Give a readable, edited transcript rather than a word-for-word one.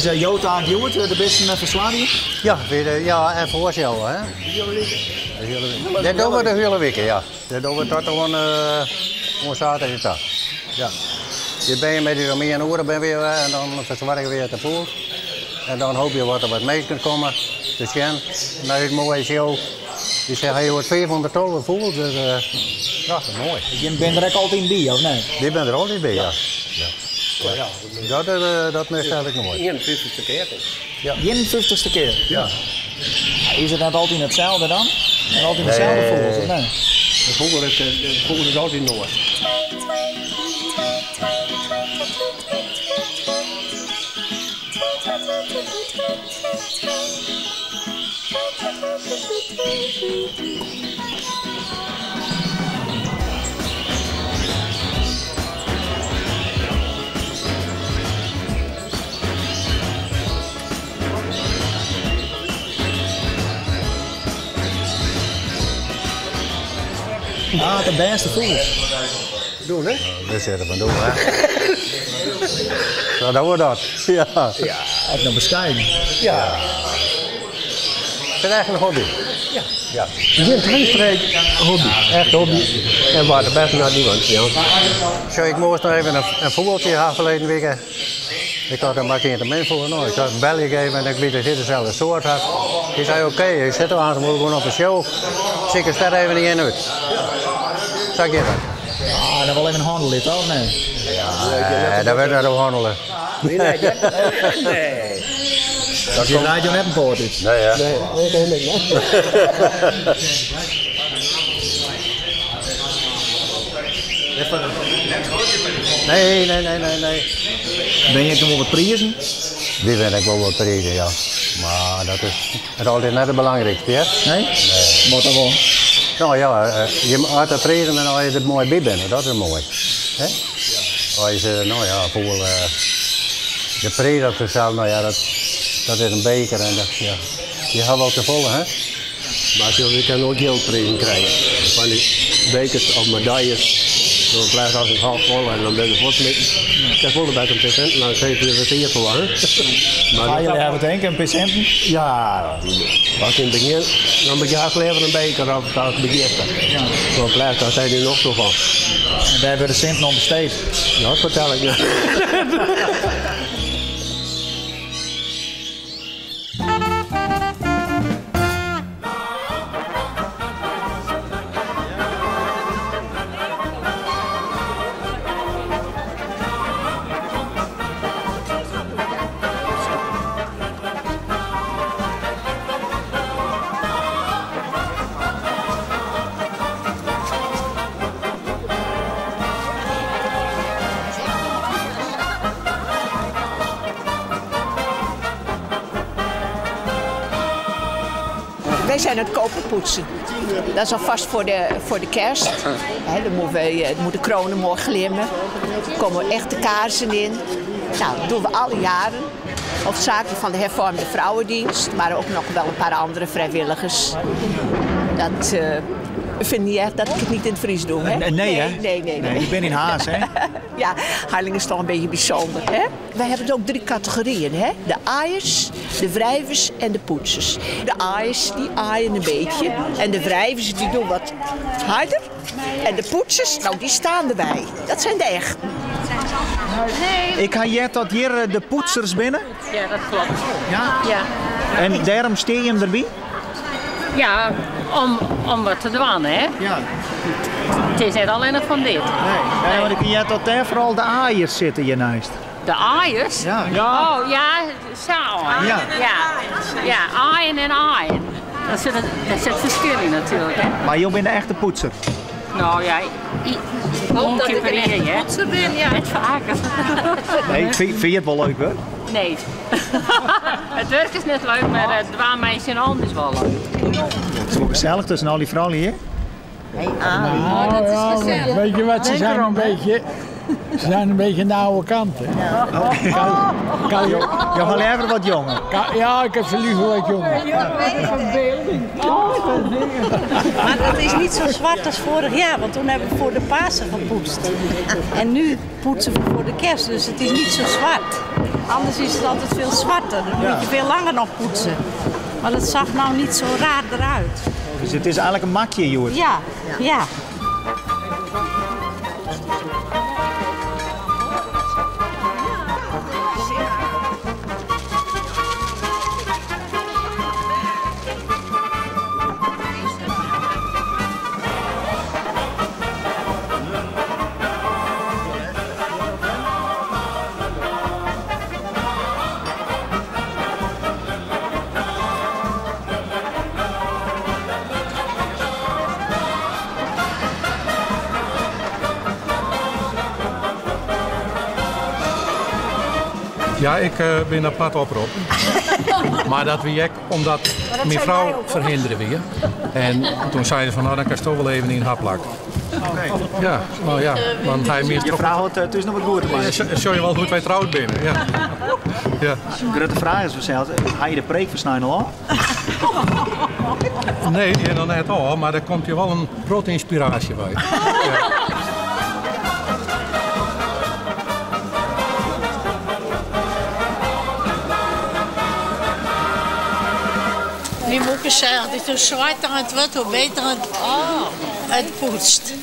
is jo taak hjoed, de bisten fersoargje? Ja, ja, en foarsjouwe, hè. De hiele wike. Dit dogge we de hiele wike, ja. Dit dogge we tot oan, oan saterdei ta. Ja. Je binne middeis om ien oere binne we wer en dan fersoargje we de fûgels. En dan hoopje we dat der wat minsken komme te sjen nei ús moaie show. Dy sizze hjoed 512 fûgels, dus prachtig moai. Jim binne der ek altyd by, of nee? Wy binne der altyd by, ja. Ja. Dat, dat mist eigentlik noait. 51ste kear. Ja. 51ste kear? Ja. Is it net altyd itselde dan? Net altyd deselde fûgels, of nee? De fûgel is, de fûgel is altyd oars. Ah, de bêste fûgels. Doen, hè? We sitte fan doe, hè? Zo doen we dat. Ja. Ja, ek noch beskeiden. Ja. Het is echt een hobby. Ja. Ja. Gjin tweestrijd hobby. Echt hobby. En waar de beste naar die want ja. Zo, ik moest nog even een vogeltje ha verleden week. Ik had hem maar geen te min voor. Nou, ik had een bel gegeven en ik weet dat hij dezelfde soort had. Die zei oké, okay, ik zit er aan, ze moeten gewoon op de show. Zeker staat even niet in uit. Zo gaat dat. Ah, dan wel even handelen, toch? Nee. Ja, daar werd dat handelen. Nee, nee. nee. Dat je rijdt je net een poort uit. Nee, hè? Nee, nee, nee. nee. Nee, nee, nee, nee, nee. Ben je toen wel wat prijzen? Die ben ik wel wat prijzen, ja. Maar dat is het altijd net het belangrijkste, hè? Nee? Nee. Wat dan wel? Nou ja, je moet de prijzen en als je er mooi bij bent, dat is mooi. Hè? Als je zegt, nou ja, voor de prijs op zichzelf, nou ja, dat is een beker en dat, ja. Die hebben wel te volgen, hè? Maar je kan ook geldprijzen krijgen. Van die bekers of medailles. Dan blijft als het half vol en dan ben je voortmitten. Ik heb wel bij een procent, nou geef je wat hier voor, hè? Maar jullie hebben het een procenten? Ja, was in het begin, dan begrijp ik liever een beker of dat begint. Ja. Dan blijft daar zijn die nog zo van. En daar hebben de centen nog besteed. Ja, dat vertel ik je. Wij zijn het koperpoetsen. Dat is alvast voor de kerst. He, dan moeten we, moeten kronen mooi glimmen. Er komen echte kaarsen in. Nou, dat doen we alle jaren. Hoofdzakelijk van de hervormde vrouwendienst, maar ook nog wel een paar andere vrijwilligers. Dat vind niet erg dat ik het niet in het Fries doe, hè? Nee, hè? Nee, nee, nee. Je bent in Haas, hè? Ja, Harlingen is toch een beetje bijzonder, hè? Wij hebben ook 3 categorieën, hè? De aaiers, de wrijvers en de poetsers. De aaiers, die aaien een beetje. En de wrijvers, die doen wat harder. En de poetsers, nou, die staan erbij. Dat zijn de echten. Nee. Ik ga hier tot hier de poetsers binnen. Ja, dat klopt. Ja? Ja. En daarom steek je hem erbij? Ja, om wat te doen, hè? Ja. Het is niet alleen nog van dit. Nee, nee, want ik zie tot daar vooral de aaiers zitten hier naast. De aaiers? Ja. Oh, ja, zo. Ja. Ja. Ja, aaien en aaien. Daar zit verschil in natuurlijk, hè? Maar je bent de echte poetser. Nou ja, ik hoop dat ik een echte poetser ben, ja. Net vaker. Nee, vind je het wel leuk, hoor? Nee. Het werk is net leuk, maar het dwaanmeisje in handen is wel leuk. Het is wel gezellig tussen al die vrouwen hier. Oh, dat is gezellig. Weet je wat, ze zijn een beetje, ze zijn een beetje aan de oude kant. Hè? Ja. Je gaat liever wat jonger. Ja, ik heb ze liever wat jonger. Maar dat is niet zo zwart als vorig jaar, want toen hebben we voor de Pasen gepoetst. En nu poetsen we voor de kerst, dus het is niet zo zwart. Anders is het altijd veel zwarter. Dan moet je veel langer nog poetsen. Maar dat zag nou niet zo raar eruit. Dus it is eigenlik in makje, hjoed? Ja, ja. Ja, ik eh, bin apart oproppen. Mar dat wie ek omdat myn frou ferhindere wie. En doe sei se fan, no dan kinst wol even yn har plak. Ja, no ja, want hy mist. Je frou hat eh, thús noch wat goed te meitsjen. Sjoch je wol hoe't wy troud binne. Ja. Ja. Grutte fraach is fansels, ha je de preek fan snein al ôf? Nee, dy is noch net ôf, mar der komt je wol in protte ynspiraasje wei. Ja. Myn moeke sei altyd, hoe swarter it wurdt, hoe better it poetst.